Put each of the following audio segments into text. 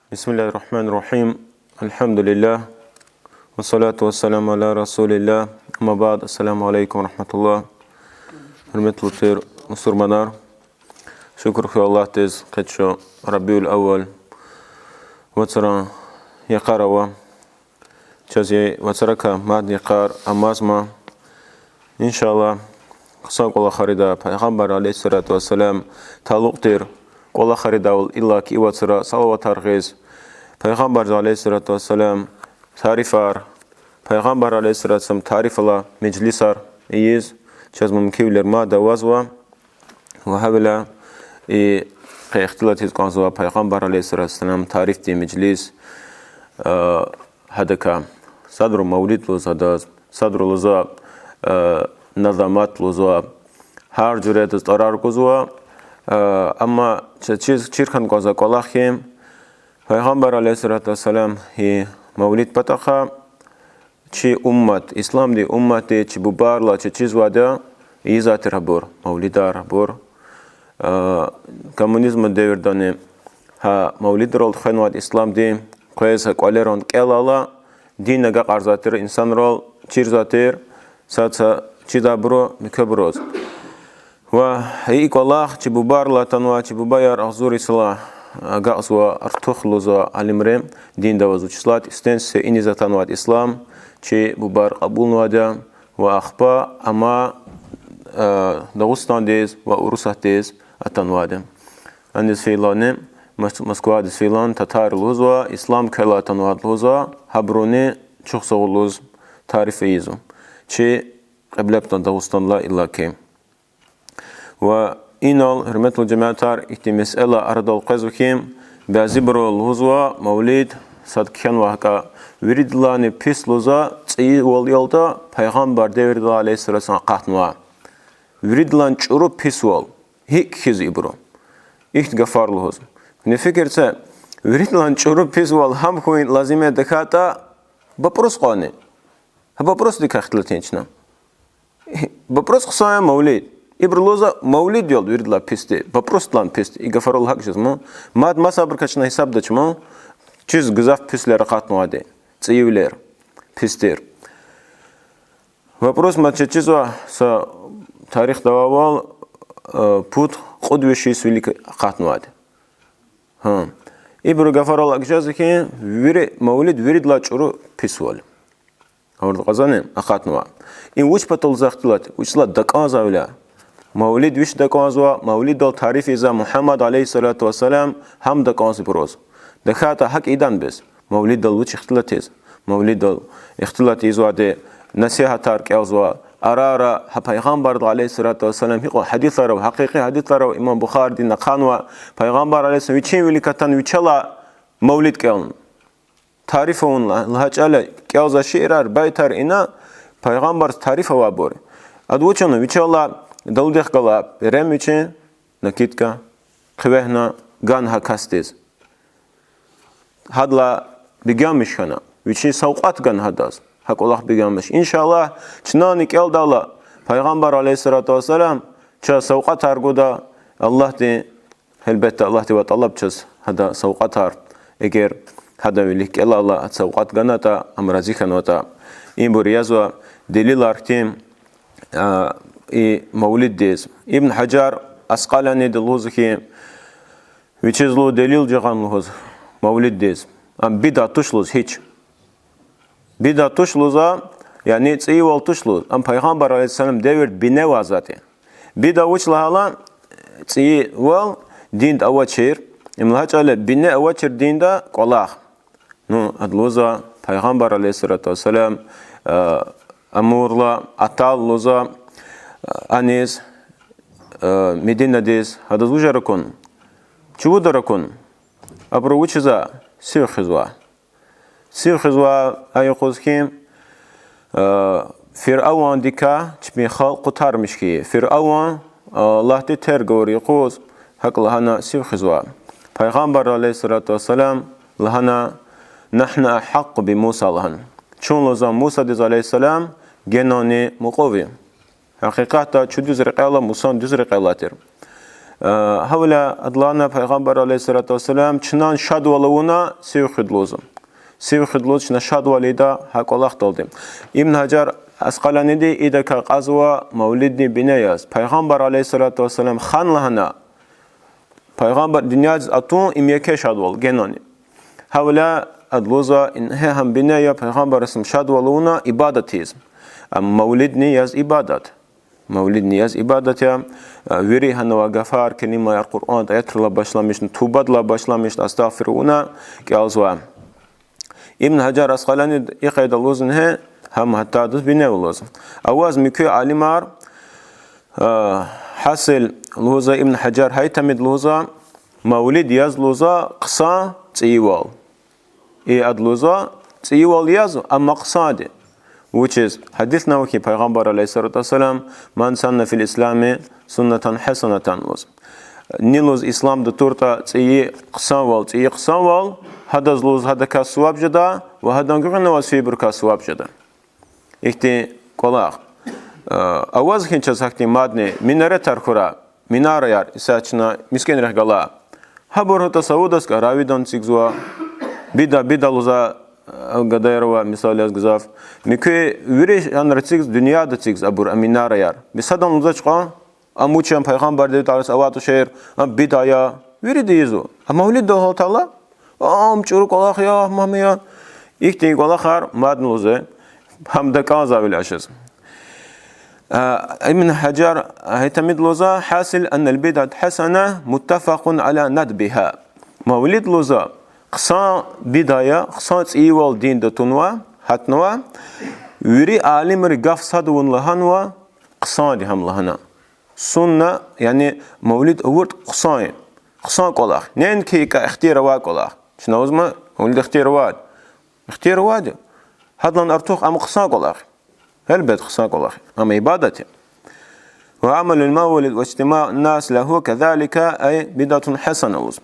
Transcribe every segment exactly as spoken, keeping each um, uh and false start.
بسم الله الرحمن الرحيم. الحمد لله. والصلاة والسلام على رسول الله. أما بعد. السلام عليكم ورحمة الله. Гьуьрметлу тир мусурманар, шукур хьуй Аллагьдиз, къе чун Рабиул-аввал вацран йикъар ава. Чаз и вацракай мад йикъар амазма. Иншаллагь, хъсан кӀвалахарида, Пайгъамбар عليه الصلاة والسلام талукь тир кӀвалахаридавал иллаки и вацра салаватар гъиз, Пайгъамбардиз عليه الصلاة والسلام тарифар, Пайгъамбар عليه الصلاة والسلام тариф алай межлисар ийиз чаз мумкинвилер мад авазва. Ва гьавиляй и къе ихтилатиз кӀанзава Пайгъамбар عليه الصلاة والسلام тарифдин межлис, а, гьадакай. Садра мавлид лугьуз адаз, садра лугьузва, а, назамат лугьузва, гьар жуьредаз тӀварар гузва, а, амма чаз чиз чир хьана кӀанзавай кӀвалах я, Пайгъамбар عليه الصلاة والسلام и мавлид патахъай чи уммат, исламдин умматди чи бубайрилай чаз чизвайди я ийизвай тир гьабур, мавлидар гьабур. А, коммунизмдин девирдани гьа мавлидрал тухвенвайди исламдин, къвез гьа кӀвалерин кӀелайла, дин агакьарзавай тир инсанрал, чирзавай тир сад са чидайбуру муькуьбуруз. Ва и кӀвалах чи бубайрилай атанвай, чи бубаяр агъзур йисалай агакьзава, артух лугьузва алимри, динда аваз вучиз лагьайтӀа сифтени-сифте иниз атанвайди ислам, чи бубайри кьабулнавайди я, ва ахпа амма, э, Дагъустандиз ва Урусатдиз атанвайди. Аниз фейилани, Мос-, Москвадиз фейилани татарри лугьузва, ислам квелай атанвайди лугьузва, гьабуруни чухсагъул лугьуз тариф ийизва чи Кьиблепатан Дагъустандилай иллаки. Ва инал, гьуьрметлу жемятар, ихьтин месэла арадал къвезва хьи, бязибуру лугьузва, мавлид сад кхьенвай гьакӀа, виридалайни пис лугьузва, цӀийивал ялда, Пайгъамбардин девирдилай عليه الصلاة والسلام акъатнавай. Виридалайни чӀуру писвал. ГьикӀ хьиз ибуру ихьтин гафар лугьуз? Куьне фикир це, виридалайни чӀуру писвал гьам хьун лазим я тахьайтӀа, бапӀрус кьванни. Гьа бапӀрусдикай ихтилат ийин чна. БапӀрус хъсан я мавлид. Ибуру лугьузва мавлид ял виридалай писди, бапӀрусдилайни писди. И гафарал гьакӀ жезма. Мад масабурукай чна гьисабдач ман, чиз гзаф писвилер акъатнавайди, цӀийивилер, пис тир. БапӀрус мад чечизва са тарихдавайвал, э, пуд-кьуд виш йис вилик акъатнавайди. Гьа. Ибуру гафарал акӀ жезва хьи, вири, мавлид виридалай чӀуру писвал я. Гьавурда кьазвани акъатнава. Им вуч патал ийизвай ихтилат, вучиз лагьайтӀа дакӀанзавайвиляй. Мавлид вич дакӀанзава, мавлиддал тариф ийизвай Мугьаммад عليه الصلاة والسلام гьам дакӀанзава ибуруз. ТахьайтӀа гьакӀ ийидан бес, мавлиддал вуч ихтилат ийиз? Мавлиддал ихтилат ийизвайди насигьатар кӀелзава, ара-ара гьа Пайгъамбарди عليه الصلاة والسلام гьикьван гьадисар ава, гьакъикъи гьадисар ава, имам Бухаридин ахъанва, Пайгъамбар عليه السلام вичин вилик атана вичелай мавлид кӀелна. Тариф авун лагьай чӀал я, кӀелзавай шиирар, байтар ина Пайгъамбардиз тариф авайбур. Ада вуч авуна, вичелай далудихъ галай перем вичин, накидка, хъивегьна, гана гьа касдиз. Гьадалай бегенмиш хьана, вичин савкьват гана гьадаз, гьа кӀвалах бегенмиш. Иншаллагь, чнани кӀелдайла, Пайгъамбар عليه الصلاة والسلام чаз савкьватар гуда, Аллагьди, гьелбетда, Аллагьдивай тӀалаб чаз гьада савкьватар, эгер гьадан вилик кӀелайла, гьада савкьват ганатӀа, ам рази хьанватӀа. Ибур язва делилар хьтин, а, и мавлиддиз. Ибн Гьажар Аскъаланиди лугьузва хьи, вичиз лугьуз делил жагъан лугьуз мавлиддиз, ам бидат туш лугьуз гьич. Бидат туш лугьузва, яни цӀийивал туш лугьуз, ам Пайгъамбар عليه السلام девирда бине авай затӀ я. Бидат вуч лагьайла, цӀийивал, динда авачир, им лагьай чӀал я, бине авачир динда кӀвалах. Ну, ада лугьузва, Пайгъамбар عليه الصلاة والسلام, а, амурла атайла лугьузва, а, аниз, а, Мединадиз, гьадаз вужар акун? Чувудар акун? Абуру вучиза? Сив хуьзва. Сив хуьзва а юкъуз хьи, а, Фиръавандикай чпин халкь къутармиш хьи. Фиръаван, а, Аллагьди терг авур юкъуз, гьакӀ лагьана сив хуьзва. Пайгъамбар عليه الصلاة والسلام лагьана: نحن أحق بموسى, лагьана. Чун, лугьузва, Мусадиз عليه السلام генани мукьув я. Гьакъикъатда чун дуьз рекьел ала, Мусан дуьз рекьел алай тир. Гьавиляй адалайни Пайгъамбар عليه الصلاة والسلام чнани шадвал авуна сив хуьда лугьузва. Сив хуьда лугьуз чна шадвал ийида гьа кӀвалахдалди. Ибн Гьажар Аскъаланиди идакай кьазва мавлидни бине яз. Пайгъамбар عليه الصلاة والسلام хана лагьана, Пайгъамбар дуьньядиз атун им еке шадвал генани. Гьавиляй ада лугьузва, ингье гьам бине я, Пайгъамбар алейгьиссалам шадвал авуна ибадат ийиз. Амма мавлидни яз ибадат. Мавлидни яз ибадат я. Вири гьанавай гафар, келимаяр Къуръанда аятрилай башламишна, тубадилай башламишна, астагъфируллагь авуна кӀелзава. Ибн Гьажар Аскъаланиди и къайдада лугьузва ингье, гьам гьатта адаз бине я лугьузва. Аваз муькуь алимар, гьасил лугьузва Ибн Гьажар Гьайтамиди лугьузва, мавлид яз лугьузва хъсан цӀийивал. И ада лугьузва цӀийивал яз, амма хъсанди. Вучиз? Гьадисда ава хьи, Пайгъамбар عليه الصلاة والسلام: من سن في الإسلام سنة حسنة лугьуз. Ни лугьуз исламда туртӀа цӀийи хъсанвал, цӀийи хъсанвал, гьадаз лугьуз гьадакай суваб жеда ва гьадан гуьгъуьна аваз фейибурукай суваб жеда. Ихьтин кӀвалах. Аваз хьи чаз гьахьтин мадни минаретар хьурай, минараяр, исятда чна мискӀинрихъ галай. Гьабур гьатта Саудовская Аравияда эцигзава, бида, бида лугьуза, гадаяр ава, мисал яз гзаф. Муькуь вири янра эцигз, дуьньяда эцигз абур а минараяр. Бес гьадан лугьуза чкьан, ам вуч я, Пайгъамбар Давуд алейгьиссалам авай тушир, ам бида я, вирида ийизва. А мавлиддал гьалтайла, ам чӀуру кӀвалах я, мама я. Ихьтин кӀвалахар мадни лугьуза, гьам дакӀанзавайвиляй чаз. Ибн Гьажар Гьайтамиди лугьузва: حاصل أن البدعة الحسنة متفق على ندبها. Мавлид лугьузва хъсан бида я, хъсан цӀийивал динда тунва, гьатнава, вири алимри гаф сад авун лагьанва, хъсанди гьам лагьана. Сунна, яни мавлид авуртӀа хъсан я, хъсан кӀвалах. Неинки икӀ ихтияр авай кӀвалах. Чна лугьузма мавлид ихтияр авайди. Ихтияр авайди. Гьадалай артух ам хъсан кӀвалах. Гьелбет, хъсан кӀвалах. Амма ибадат я. وعمل المولد واجتماع الناس له كذلك أي بدعة حسنة лугьуз.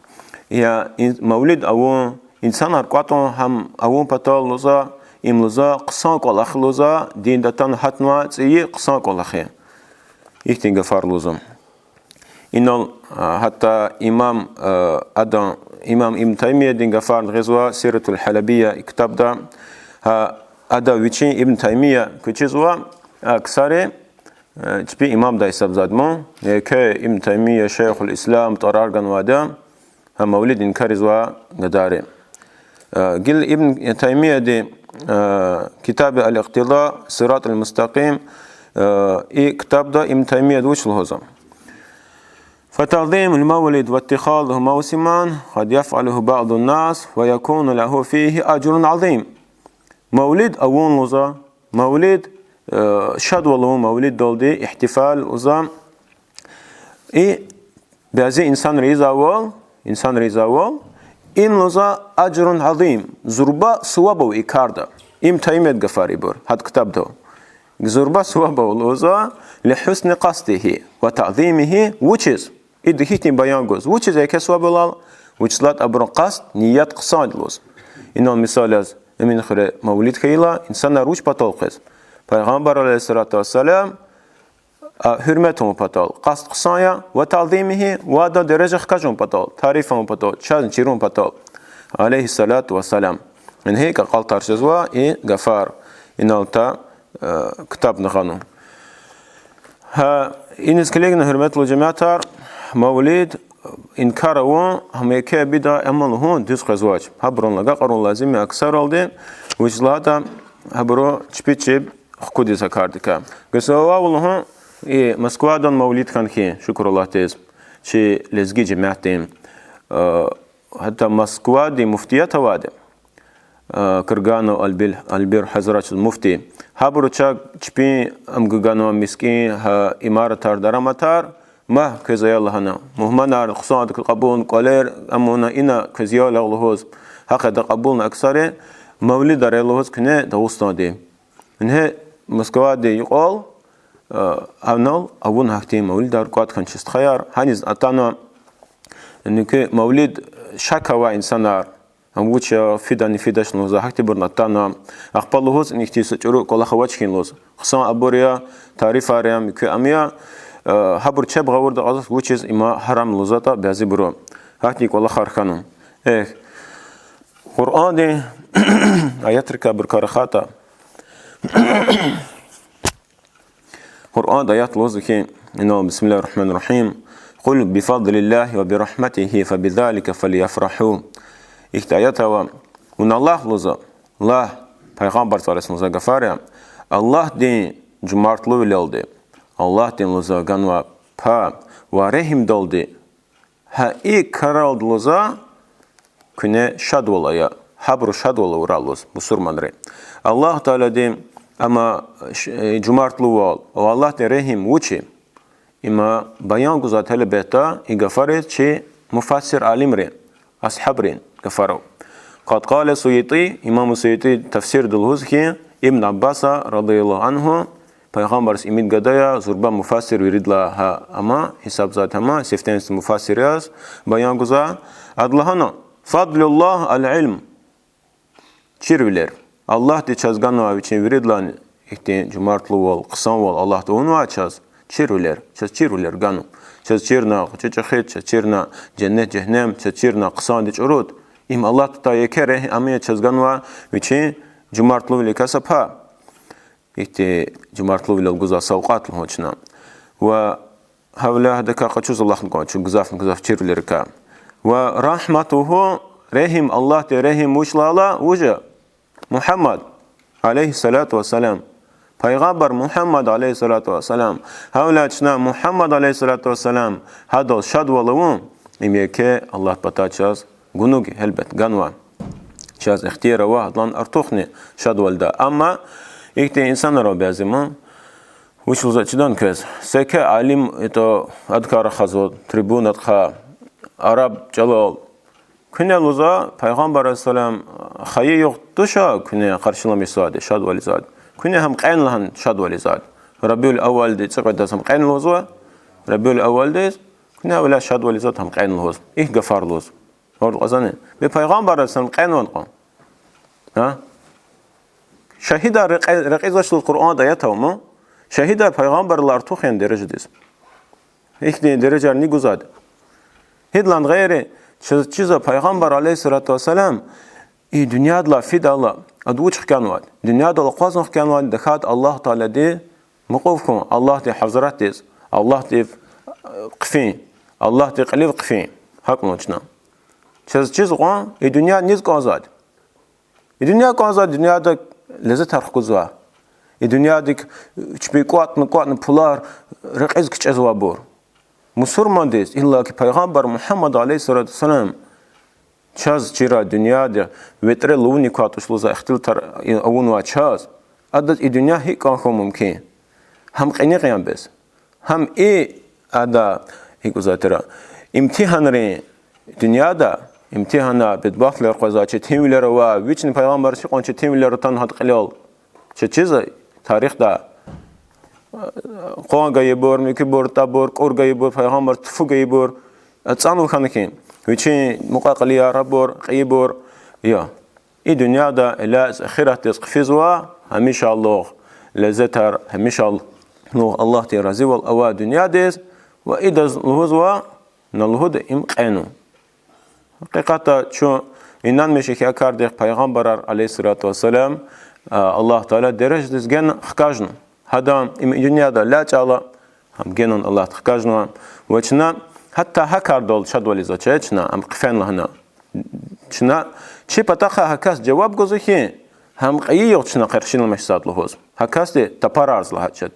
Я мавлид авун, инсанар кӀватӀун гьам авун патал лугьуза, им лугьуза хъсан кӀвалах лугьуза, динда атана гьатнавай цӀийи хъсан кӀвалах я. Ихьтин гафар лугьуза. Инал гьатта имам, адан, имам Ибн Таймиядин гафарни гъизва Сиратул Гьалабия ктабда, гьа ада вичин Ибн Таймия квачизва, ксари чпи имамдай гьисабзавайди ман, еке Ибн Таймия Шейхул Ислам тӀварар ганвайди, гьа мавлид инкарзавай гадайри. Гила Ибн Таймияди ктаб Ал-Икътида Сиратул Мустакъим, и ктабда Ибн Таймияди вуч лугьузва: فتعظيم المولد واتخاذه موسما قد يفعله بعض الناس ويكون له فيه أجر عظيم. Мавлид авун лугьуза, мавлид, шадвал авун мавлиддалди, ихтифал лугьуза, и бязи инсанри ийизвайвал, инсанри ийизвайвал, им лугьуза أجر عظيم, зурба суваб ава и карда. Ибн Таймияди гафар ибур, гьа ктабда. Зурба суваб ава лугьуза لحسن قصده وتعظيمه, вучиз? Ида ихьтин баян гуз. Вучиз еке суваб авал? Вучиз лагьайтӀа абурун къаст, ният хъсанди лугьуз. Инал мисал яз, Эминхуьре мавлид хьайила, инсанар вуч патал къвез? Пайгъамбар عليه الصلاة والسلام гьуьрмет авун патал, къаст хъсан я, وتعظيمه, ва адан дережа хкажун патал, тариф авун патал, чазни чирун патал, عليه الصلاة والسلام. Ингье икӀ акьалтӀарзава и гафар, иналта ктабда гъана. Гьа, иниз килигна, гьуьрметлу жемятар, мавлид инкар авун, гьам еке бида я лугьун дуьз къвезвач. Гьабурун агакьарун лазим я аксаралди, вучиз лагьайтӀа гьабуру чпи чеб хкудиз а кардикай. Гасавав лугьун, и Москвадан мавлид хьана хьи, шукур Аллагьдиз, чи лезги жемятдин, гьатта Москвадин муфтият авайди, Курганов Альбир, Альбир гьазрат муфти. Гьабуру чак чпин ам ганва мискӀин, гьа имаратар, дараматар, магь квез ая лагьана. Мугьманар хъсандаказ кьабулна, кӀвалер амуна, ина квез ая лагь лугьуз. Гьа къайдада кьабулна аксари, мавлидар ая лугьуз куьне Дагъустандин. Ингье Москвадин юкьвал, гьанал авуна гьахьтин мавлидар, кӀватӀ хьана чи стхаяр, гьаниз атанва. НуькӀве мавлид шак авай инсанар, ам вуч я, фидани фидачни лугьуз, гьахьтинбурни атанва. Ахпа лугьуз, ихьтин са чӀуру кӀвалах авач хьи лугьуз. Хъсан абур я, тарифар я, муькуь ам я, Э, гьабур чеб гъавурда кьазвач, вучиз им гьарам лугьузватӀа бязибуру. Гьахьтин кӀвалахар хьана. Эхь, Къуръандин аятрикай ибур рахайтӀа, Къуръанда аят лугьузва хьи, инал, بسم الله الرحمن الرحيم. قل بفضل الله وبرحمته فبذلك فليفرحوا. Ихьтин аят ава, вуна лагь лугьузва, лагь, пайгъамбарзаз лугьузва гафар я, Аллагьдин жумартлувилелди, Аллагьдин лугьузва ганва пай ва регьимдалди, гьа и краралди лугьузва куьне шадвал ая, гьабуру шадвал авурай лугьуз, мусурманри. Аллагь Таалади ама ш-, э, жумартлувал ва Аллагьдин регьим вуч я, има баян гузвайди гьелбетда и гафариз чи муфассир алимри, асгьабрин гафар ава. قد قال السيوطي, имам Суютӏи тафсирда лугьуз хьи, Ибн Аббаса, رضي الله عنه, пайгъамбарзаз имид гада я зурба муфассир виридалай гьа ама, гьисабзавайди ама, сифтени-сифте муфассир яз баян гузва, ада лагьана: فضل الله العلم. Чирвилер. Аллагьди чаз ганвай вичин виридалайни ихьтин жумартлувал, хъсанвал Аллагьди авунвай чаз, чирвилер, чаз чирвилер ганва. Чаз чирна гъвечӀи-чӀехи, чаз чирна женнет-жегьеннем, чаз чирна хъсанди чӀуру. Им Аллагьдин патай еке регьим ама я чаз ганвай вичин жумартлувиликай са пай. Ихьтин жумартлувилел гузвай савкьват лугьун чна. Ва гьавиляй гьадакай къачуз алахъна кӀан, чун гзафни гзаф чирвилерикай. ورحمته, регьим, Аллагьдин регьим вуч лагьайла, вуж я? Мугьаммад, عليه الصلاة والسلام. Пайгъамбар Мугьаммад, عليه الصلاة والسلام. Гьавиляй чна Мугьаммад, عليه الصلاة والسلام, гьадал шадвал авун, им еке Аллагьдин патай чаз гунуг я, гьелбет, ганва. Чаз ихтияр ава гьадалай артухни шадвал ийидай. Амма ихьтин инсанар ава бязима, вуч лугьузватӀа чидач квез, са еке алим, это, адакай рахазва, трибунадихъ, араб чӀалал. Куьне, лугьузва, Пайгъамбар عليه السلام хайи югъ туш куьне къаршиламишзавайди, шадвал ийизвайди. Куьне гьам кьен лагьана шадвал ийизвайди. Рабиуль-аввалдин цӀикьведаз гьам кьен лугьузва, Рабиуль-аввалдиз, куьне гьавиляй шадвал ийизвайди гьам кьен лугьуз. Ихьтин гафар лугьуз. Гьарда кьазвани? Бес Пайгъамбар عليه السلام кьенвани кьван? А? Шагьидар рекье-, рекьизвач лугьуз Къуръанда аят ава ман. Шагьидар Пайгъамбаррилай артух яни дережадиз? Ихьтин дережаяр ни гузвайди? Гьидалай гъейри, чаз чизва Пайгъамбар عليه الصلاة والسلام и дуьньядилай фидайла, ада вуч хкянвайди? Дуьньядал акъвазун хкянвайди, тахьайтӀа Аллагь Таалади мукьув хьун, Аллагьдин гьазратдиз, Аллагьдив, э, хъфин, Аллагьдин кьилив хъфин, гьакӀ лугьун чна. Чаз чизва кьван, и дуьнья низ кӀанзавайди? И дуьнья кӀанзавайди дуьньяда лезетар хкудзавай. И дуьньядик чпи кӀватӀна-кӀватӀна пулар рекьиз кичӀезвайбур. Мусурмандиз, иллаки Пайгъамбар Мугьаммад عليه الصلاة والسلام, чаз чирай дуьньяда ветӀре лувни квай туш лугьузвай ихтилатар авунвай чаз, адаз и дуьнья гьикӀ кӀан хьун мумкин? Гьам кьиникь яни бес? Гьам и ада, гьикӀ лугьузватӀа, имтигьанрин дуьньяда, имтигьана бедбахтвилер къвезвай, четинвилер авай, вични Пайгъамбарзаз гьикьван четинвилер атанва гьа кьилел. Чаз чизва тарихда къван гайибур, муькуьбур, тӀабур, кӀур гайибур, Пайгъамбарзаз туфу гайибур, ацӀанва хьана хьи, вичин мукьва-кьилияр, абур, кьейибур, я. И дуьньяда элячӀ ахиратдиз хъфизва гьамишалугъ лезетар, гьамишалугъ Аллагьдин разивал авай дуьньядиз, ва идаз лугьузва, на лугьуда, им кьенва. Гьакъикъатда чун инанмиш я хьи а кардихъ Пайгъамбарар عليه الصلاة والسلام, а, Аллагь Таала дережадиз гена хкажна. Гьадан им дуьньяда элячӀайла, гьам генани Аллагьди хкажнава. Ва чна гьатта гьа кардал шадвал ийизвач чна, ам хъфен лагьана. Чна, чи патахъай гьа кас жаваб гузва хьи, гьам кьейи югъ чна къаршиламишзавайди лугьуз. Гьа касди тапарарзава лагьачад.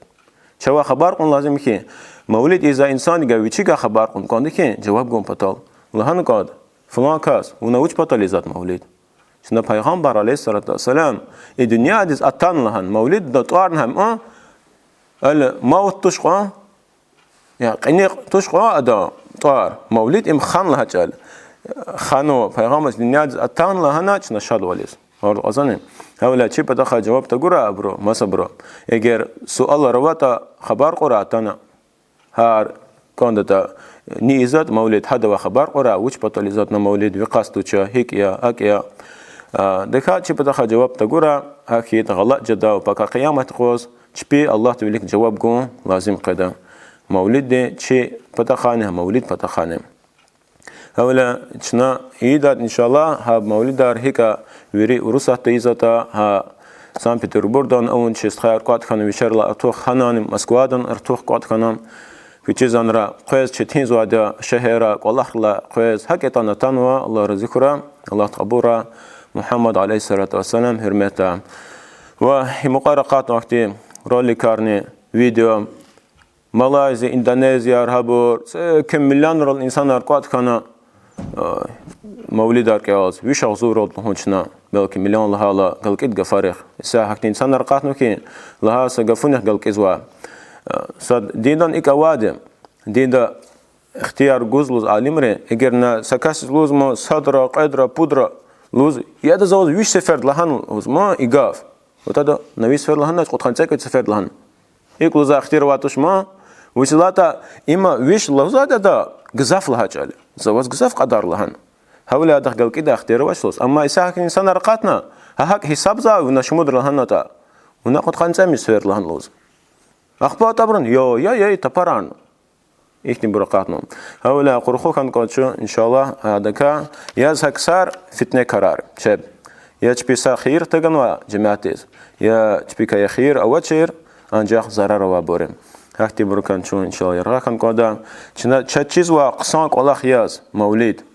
Чавай хабар кьун лазим хьи, мавлид ийизвай инсандивай вичивай хабар кьун кӀанда хьи, жаваб гун патал. Лагьана кӀанда, флан кас, вуна вуч патал ийизватӀа мавлид? Чна Пайгъамбар عليه الصلاة والسلام и дуьньядиз атана лагьана, мавлиддин тӀвар гьам, а, ал мавт туш кьван, я кьиникь туш кьван адан тӀвар, мавлид им хана лагьачӀал. Ханва, Пайгъамбар дуьньядиз атана лагьана чна шадвал ийиз. Гьарда кьазвани? Гьавиляй чи патахъай жаваб тагурай абуру, масабуру. Эгер суалар аватӀа, хабар кьурай атана. Гьар кӀандатӀа, ни ийизватӀа мавлид, гьадавай хабар кьурай, вуч патал ийизватӀа на мавлид, ви къаст вуч я, гьикӀ я, акӀ я. А, тахьайтӀа чи патахъай жаваб тагурай, гьахьайитӀа гъалатӀ жеда ва пака къиямат къуз чпи Аллагьдин вилик жаваб гун лазим къведа. Мавлидни чи патахъайни, гьа мавлид патахъайни. Гьавиляй чна ийидайди, иншаллагь, гьа мавлидар гьикӀ вири Урусатда ийизватӀа, гьа Санкт-Петербургдани авун чи стхаяр кӀватӀ хьана, вичелай артух гьанани, Москвадани артух кӀватӀ хьана, вичизанра къвез четинзавайди я, шегьерра, кӀвалахрилай къвез, гьакӀ ятӀани атанва, Аллагь рази хьурай, Аллагьди кьабулрай, Мугьаммад عليه الصلاة والسلام гьуьрметда. Ва и мукьвара акъатнава ахьтин роликарни, видео, Малайзия, Индонезияр, гьабур, цӀекуьн миллионрал инсанар кӀватӀ хьана, а, мавлидар кӀелиз, виш агъзурралди лугьун чна, белки миллион лагьайла галкӀидай гафарихъ. Исятда гьахьтин инсанар акъатнава хьи, лагьай са гафунихъ галкӀизва. А, сад динда икӀ авайди, динда ихтияр гуз лугьуз алимри, эгер на са касдиз лугьузма, садра, кьведра, пудра лугьуз, яда за ваз виш сеферда лагьана лугьузма и гаф. Вот ада на виш сеферда лагьана, кьудкъанни цӀекӀуьд сеферда лагьана. ИкӀ лугьуз ихтияр авай туш ман, вучиз лагьайтӀа има виш лугьузвайди ада гзаф лагьай чӀал я. За ваз гзаф кьадар лагьана. Гьавиляй адахъ галкӀидай ихтияр авач лугьуз. Амма исятда гьахьтин инсанар акъатна, гьа гьакӀ гьисабзава, вуна шумудра лагьанатӀа, вуна кьудкъанни цӀемуьжуьд сеферда лагьана лугьуз. Ахпа абурун, я, я, я, тапарарна. Ихьтинбур акъатнава. Гьавиляй къурху хьана кӀанда чун, иншаллагь, адакай, я за ксар фитнекарар чеб. Я чпи са хийир таганвай жемятдиз, я чпикай хийир авачир, анжах зарар авайбур я. Гьахьтинбур хьана чун, иншаллагь, яргъа хьана кӀанда. Чна чаз чизва хъсан кӀвалах яз, мавлид.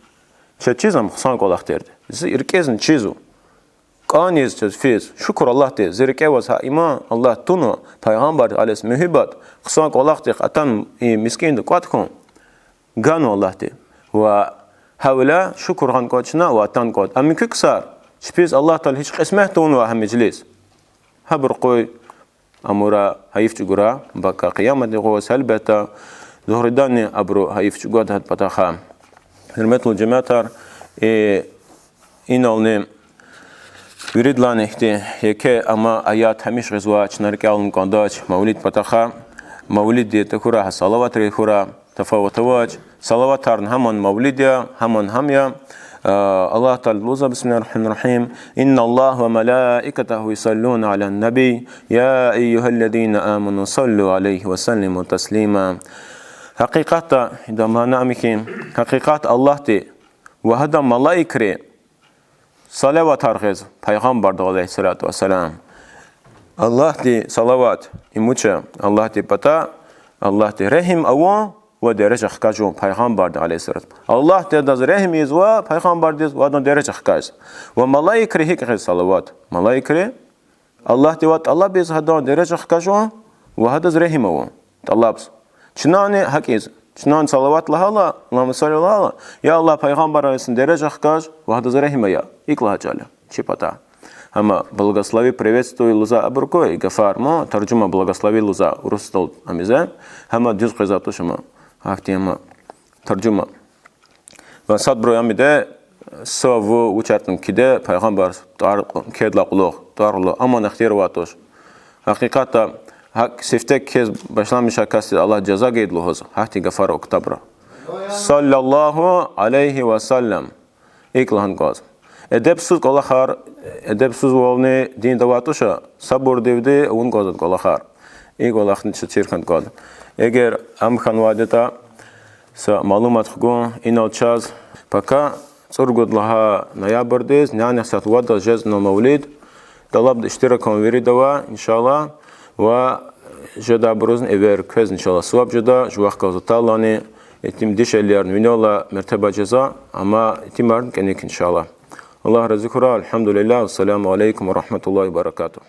Чаз чизва ам хъсан кӀвалах тирди. Зи рикӀизни чизва. КӀаниз чаз физ, шукур Аллагьдиз, зи рикӀе аваз гьа иман, Аллагь тунва, пайгъамбардиз алайгьи ссалам муьгьуьббат, хъсан кӀвалахдихъ атана и мискӀинда кӀватӀ хьун, ганва Аллагьди. Ва гьавиляй шукур гъана кӀанда чна ва атана кӀанда. Ам муькуь ксар, чпиз Аллагь Таала гьич кьисмет тавунвай гьа межлис, гьабур къуй, амура гьайиф чӀугура, бака къияматдин юкъуз, гьелбетда, дугъриданни абуру гьайиф чӀугвада гьадан патахъай. Гьуьрметлу жемятар, и, инални виридалайни ихьтин еке амма аят гьамиша гъизвай, чна рикӀел алун кӀандач, мавлид патахъай, мавлидди тахьурай, гьа салаватри хьурай, тафават авач. Салаватарни гьамни мавлид я, гьамни гьам я. А, Аллагь Таала лугьузва, بسم الله الرحمن الرحيم، إن الله وملائكته يصلون على النبي، يا أيها الذين آمنوا صلوا عليه وسلموا تسليما. Гьакъикъатда, идан мана ам я хьи, гьакъикъатда Аллагьди ва гьадан малаикри салаватар гъиз пайгъамбардал, عليه الصلاة والسلام. Аллагьди салават, им вуч я? Аллагьди пата, Аллагьди регьим авун ва дережа хкажун пайгъамбардал, عليه الصلاة. Аллагьди адаз регьим ийизва, пайгъамбардиз, ва адан дережа хкажиз. Ва малаикри гьикӀ гъиз салават? Малаикри Аллагьдивай тӀалаб ийиз гьадан дережа хкажун ва гьадаз регьим авун. ТӀалабиз. Чнани гьакӀ ийиз. Чнани салават лагьайла, اللهم صل лагьайла, я Аллагь, пайгъамбардин дережа хкаж ва гьадаз регьим ая. ИкӀ лагьай чӀал я чи патай. Амма благослови, приветствуй лугьузвай абур квай, и гафар ма, таржума благослови лугьузвай урусдал ам ийизвай, гьам дуьз къвезвай туш ам, гьахьтин ам таржума. Ва садбуру ам ийида, са ву вучартӀани кхьида, пайгъамбар тӀвар-, кхьейдалай кьулухъ, тӀвар-, амма ихтияр авай туш. Гьакъикъатда, гьакӀ сифте кхьиз башламишай касдиз Аллагь жаза гайиди лугьуз, гьахьтин гафар ава ктабра. صلى الله عليه وسلم. ИкӀ лагьана кӀанзава. Эдебсуз кӀвалахар, эдебсузвални динда авай туш, сабурдивди авун кӀанзава кӀвалахар. И кӀвалахни чаз чир хьана кӀанда. Эгер ам хьанвайди ятӀа, са малумат хгун инал чаз, пака цӀуругуд лагьай ноябрдиз, нянихъ сят вад лагьай жезва мавлид, тӀалабда иштирак авун вирида ава, иншаллагь, ва жедайбурузни эвер квез, иншаллагь, суваб жеда, жувахъ галаз атайлани, итим дишегьлиярни винелай мертеба жезва, амма итимарни кӀаник, иншаллагь. Аллагь рази хьурай, الحمد لله, والسلام عليكم ورحمة الله وبركاته.